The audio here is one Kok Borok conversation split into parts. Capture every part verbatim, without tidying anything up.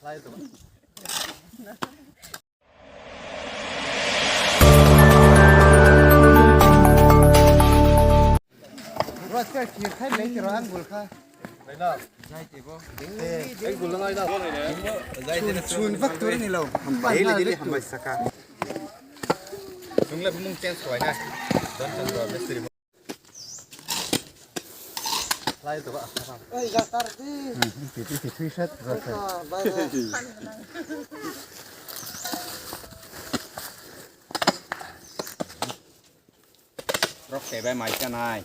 Sun, sun bak turi ni lo. Daily, daily hambai saka. Chungle bumung change koi na. Don chang do mistri. Lai to ba. Oi, ga tar di. Hmm, iti, iti, three set, ga set. Rok tei bai mai chanai.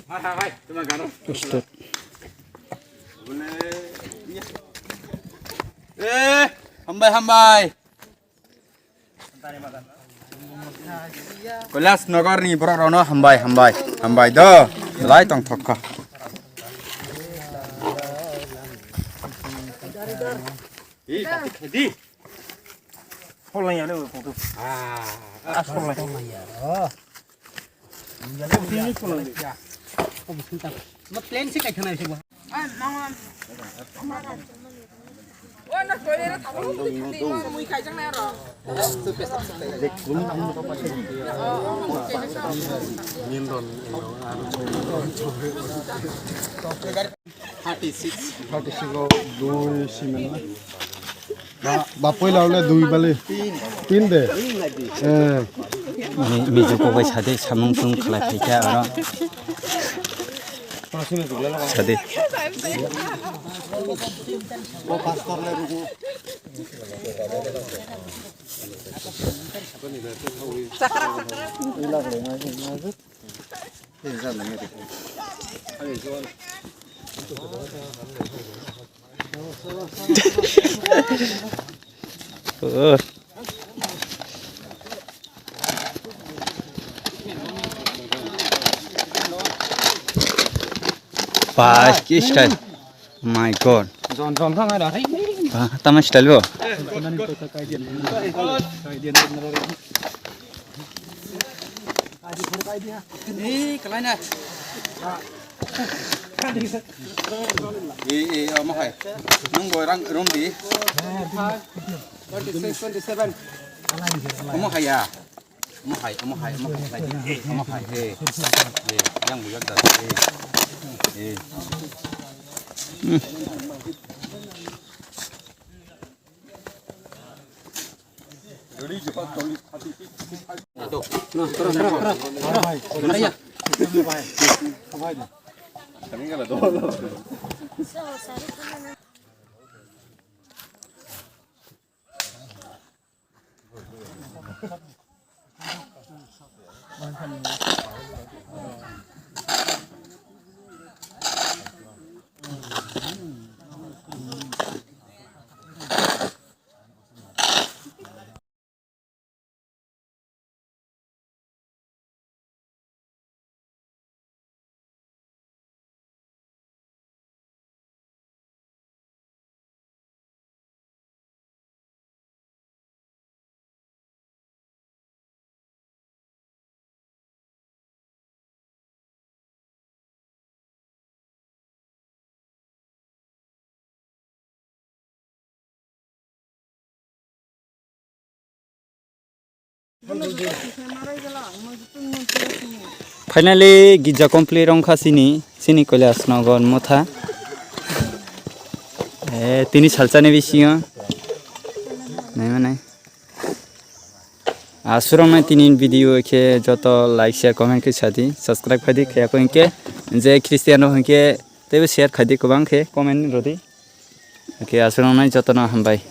Hai, hai, hai, tuma gano. Stop. Eh, hambai, hambai. Kailas Nagar ni borok rokno hambai, hambai, hambai do. Lai tong thok kha. Di, di. Follow ya, lo, photo. Ah, ah, follow. Oh. Ini follow ya. Oh, bisin tak. Ma plan si kai thanai si ba. Thirty six. Thirty six o dui si mano. Ba, ba poila ole dui bale. Tin de. Eh. Mi, mi juko bai sade samung sung khlai phaikha oro. Sade. Ba, ki style. My God. Jon, jon, thang ai da. Ba, tama style bo. Eh, kalai na. Eh, eh, omo hai. Nung bo rang room di. Twenty six, twenty seven. Omo hai ya. Omo hai, omo hai, omo hai, omo hai, eh. Eh, yang bujak dah, eh. Eh. Hmm. Finally, gija complete wngkha chini, chini Kailas Nagar motha. Eh, tini salsani bisingo. Nai manai. Aswrwngno tini video khe joto like, share, comment khe sadi, subscribe khaidi, khayakho hinkhe je Christian rok hinkhe teibo share khaidi, kwbang khe comment rwdi. Oke, aswrwngno jotono hambai.